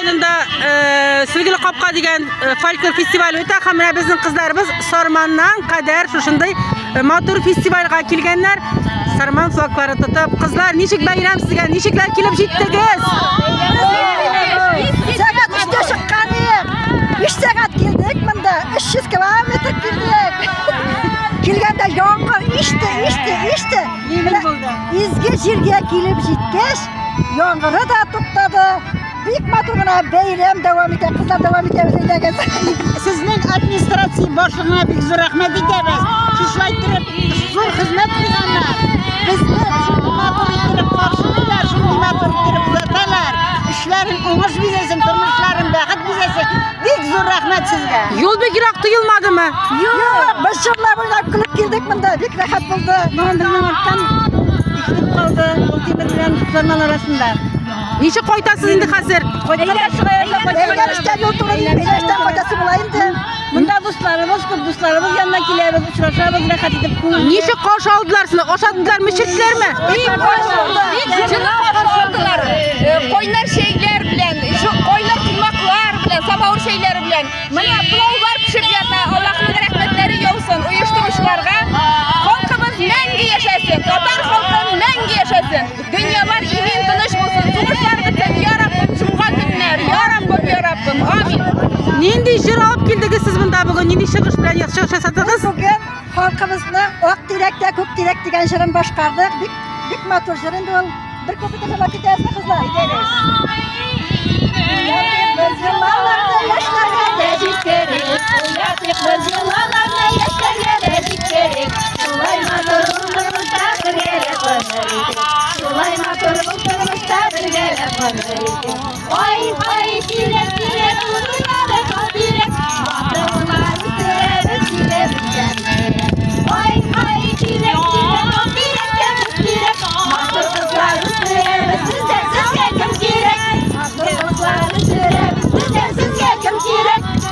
районында э, Сөлгеле капка дигән э, фольклор фестивале үтә һәм менә безнең кызларыбыз Сарманнан кадәр шушындый э, матур фестивальгә килгәннәр. Сарман флаглары тотып, кызлар, ничек бәйрәм сезгә? Ничекләр килеп җиттегез? Сәгать өчтә чыккан идек. Өч сәгать килдек монда. 300 километр килдек. Килгәндә яңгыр иште, иште, иште. Изге җиргә килеп җиткәч, яңгыры да туктады. Бик матур гына бәйрәм дәвам итә. Кызлар дәвам итәбез әйдәгез. Сезнең администрация башлыгына бик зур рәхмәт итәбез. Шушылай иттереп зур хезмәт куйганнар. Безне шундый матур иттереп каршылыйлар, шундый матур иттереп озаталар. Эшләрен уңыш бизәсен, тормышларын бәхет бизәсен. Бик зур рәхмәт сезгә. Юл бик ерак тоелмадымы? Юк, без җырлап уйнап көлеп килдек монда. Бик рәхәт булды. Бүген безнең арттан ишетеп калды Тимер белән Сарман арасында. Ничек кайтасыз инде хәзер? Әйләнештән юл туры дип, әйләнештән кайтасы була инде. Монда дусларыбыз күп, дусларыбыз янына киләбез, очрашабыз, рәхәт итеп күңел. Ничек каршы алдылар сезне? Ашаттылармы, эчерттеләрме? Бик бик җылы каршы алдылар. Кайнар чәйләр белән, кайнар коймаклар белән, самавыр чәйләре белән. Менә пылаулар пешеп ята. Аллаһның рәхмәтләре яусын оештыручыларга. Халкыбыз мәңге яшәсен, татар халкы мәңге яшәсен. Дөньялар имин, тыныч булсын, сугышлар бетсен, я Раббым, җомга көннәр, я Раббым, я Раббым, амин. Нинди җыр алып килдегез сез монда бүген? Нинди чыгыш белән чыгыш ясадыгыз? Бүген халкыбызның Ак тирәктә күк тирәк дигән җырын башкардык. Бик бик матур җыр инде ул. Бер куплет җырлап китәсезме, кызлар? Әйдәгез. Без елларны яшьләргә дә җиткерик. Уятыйк без елларны яшьләргә дә җиткерик. Шулай матур тормышта бергәләп гомер итик. Шулай матур тормышта бергәләп гомер итик.